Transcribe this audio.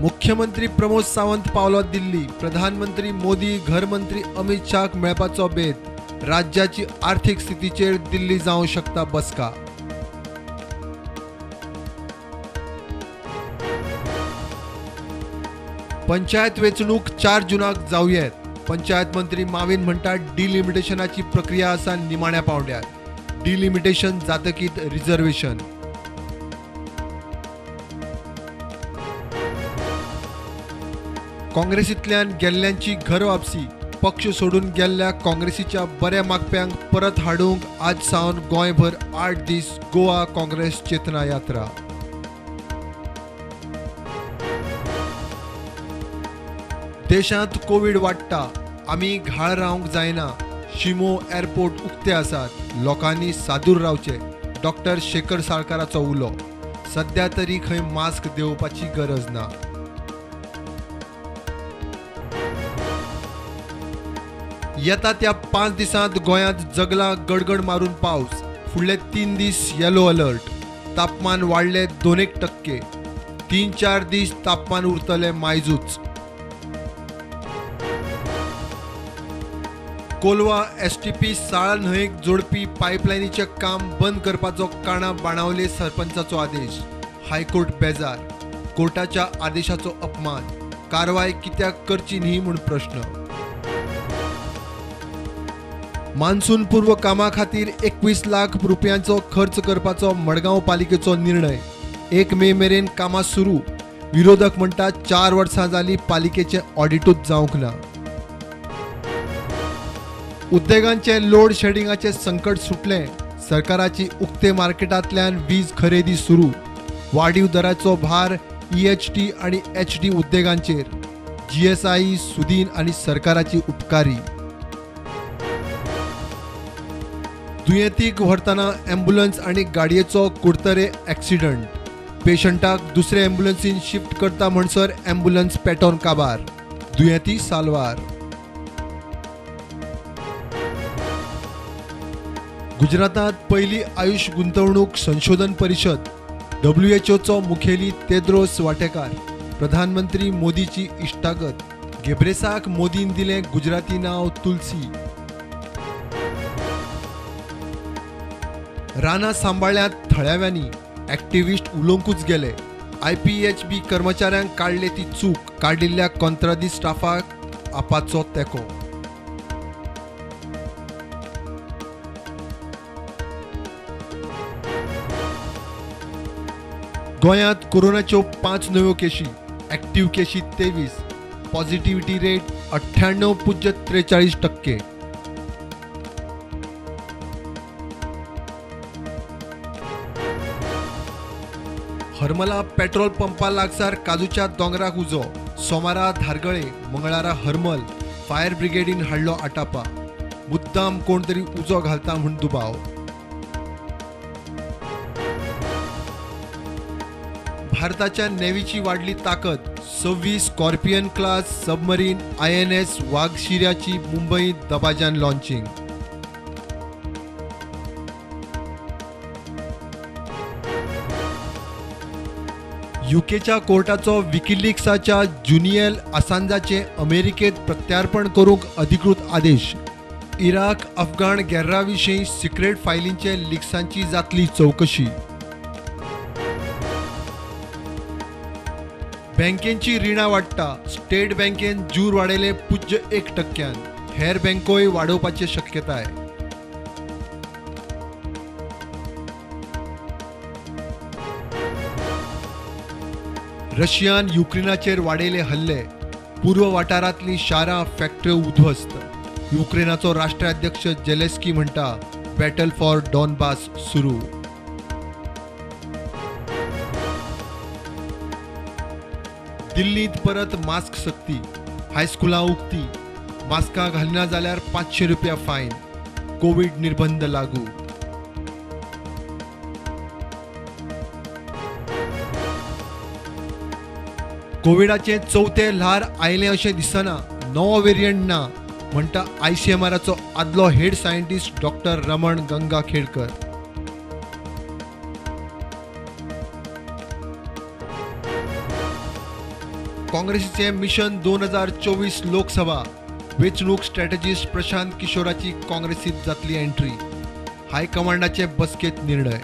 मुख्यमंत्री प्रमोद सावंत पावलो दिल्ली. प्रधानमंत्री मोदी, घरमंत्री अमित शाहक मेळपाचो बेत. राज्याची आर्थिक स्थितीचेर दिल्ली जावं शकता बसका. पंचायत वेंचणूक 4 जूनाक जावं येत. पंचायत मंत्री माविन म्हणटा डिलिमिटेशनाची प्रक्रिया आसा निमाण्या पावंड्यार. Delimitation जातकीत reservation. काँग्रेसींतल्यान गेल्ल्यांची घर वापसी. पक्ष सोडून गेल्ल्या काँग्रेसीच्या बऱ्या मागप्यांक परत हाडूंक आज सावन गोंयभर 8 दीस गोवा काँग्रेस चेतना यात्रा. देशांत कोवीड वाडटा, आमी घाळ रावंक जायना. शिमो एअरपोर्ट उक्ते आसात, लोकांनी सादूर रावचे. डॉक्टर शेखर साळकाराचो उलो. सद्या तरी खंय मास्क देंवपाची गरज ना. येता त्या 5 दिसांत गोंयांत जगला गडगड मारून पावस. फुडले 3 दीस येलो अलर्ट. तापमान वाडले 2-1%. 3-4 दीस तापमान उरतलें मायजूच. कोलवा एसटीपी साळा न्हंयेक जोडपी पायपलायनीचें काम बंद करपाचो काणा बाणावले सरपंचाचो आदेश. हायकोर्ट बेजार. कोर्टाच्या आदेशाचो अपमान. कारवाय कित्याक करची न्ही म्हूण प्रश्न. मान्सून पूर्व कामा खातीर 21 लाख रुपयांचो खर्च करपाचो मडगांव पालिकेचो निर्णय. 1 मे मेरेन कामां सुरू. विरोधक म्हणटात 4 वर्सां जाली पालिकेचें ऑडिटूच जावंक ना. उद्देगांचे लोड शेडिंगाचे संकट सुटलें. सरकाराची उक्ते मार्केटांतल्यान वीज खरेदी सुरू. वाडीव दराचो भार EHT आनी HD उद्देगांचेर. GSI, Sudin आनी सरकाराची उपकारी. दुयेंतीक व्हरतना ॲम्ब्युलन्स आनी गाडयेचो कुडतरे ॲक्सिडंट. पेशंटाक दुसरे ॲम्ब्युलन्सीन शिफ्ट करता म्हणसर ॲम्ब्युलन्स पेटोवन काबार. दुयेंती साल्वार. गुजरातांत पयली आयुष गुंतवणूक संशोधन परिशद. WHOचो मुखेली तेद्रोस वाटेकार. प्रधानमंत्री मोदीची इश्टागत. घेब्रेसाक मोदीन दिलें गुजराती नांव तुलसी. रानां सांबाळ्ळ्यांत थळाव्यांनी. ॲक्टिव्हिस्ट उलोवंकूच गेले. IPHB कर्मचाऱ्यांक काडले ती चूक. काडिल्ल्या कंत्रादी स्टाफाक आपाचो तेंको. गोंयांत कोरोनाच्यो 5 नव्यो केशी. ॲक्टिव्ह केशी 23. Positivity rate 98.43%. हरमला पेट्रोल पंपा लागसार काजूच्या दोंगराक उजो. सोमारा धारगळे, मंगळारा हरमल. फायर ब्रिगेडीन हाडलो आटापा. मुद्दाम कोण तरी उजो घालता म्हूण दुबाव. भारताच्या नेव्हीची वाडली ताकद. 26 स्कॉर्पियन क्लास सबमरीन INS वाघशिऱ्याची मुंबईत दबाज्यान लॉन्चिंग. युकेच्या कोर्टाचो विकिलिक्साच्या जुनियल असांजाचें अमेरिकेत प्रत्यार्पण करूंक अधिकृत आदेश. इराक अफगाण गॅर्रा विशीं सिक्रेट फायलींचे लिक्सांची जातली चवकशी. बँकेची रिणां वाडटा. स्टेट बँकेन जूर वाडयले 0.1%. हेर बँकोय वाडोवपाची शक्यताय. रशियान युक्रेनाचेर वाडयले हल्ले. पूर्व वाठारांतलीं शारां, फॅक्टऱ्यो उद्ध्वस्त. युक्रेनाचो राष्ट्राध्यक्ष जेलेस्की म्हणटा बॅटल फॉर डॉनबास सुरू. दिल्लींत परत मास्क सक्ती. हायस्कुलां उक्ती. मास्कां घालिना जाल्यार 500 रुपया फायन. कोवीड निर्बंध लागू. कोविडाचें चवथें ल्हार आयलें अशें दिसना. नवो वेरियंट ना म्हणटा ICMRचो आदलो head scientist doctor Raman Gangakhedkar. काँग्रेसीचे मिशन 2024 लोकसभा. वेंचणूक स्ट्रॅटेजिस्ट प्रशांत किशोराची काँग्रेसीत जातली एंट्री. हायकमांडाचे बसकेत निर्णय.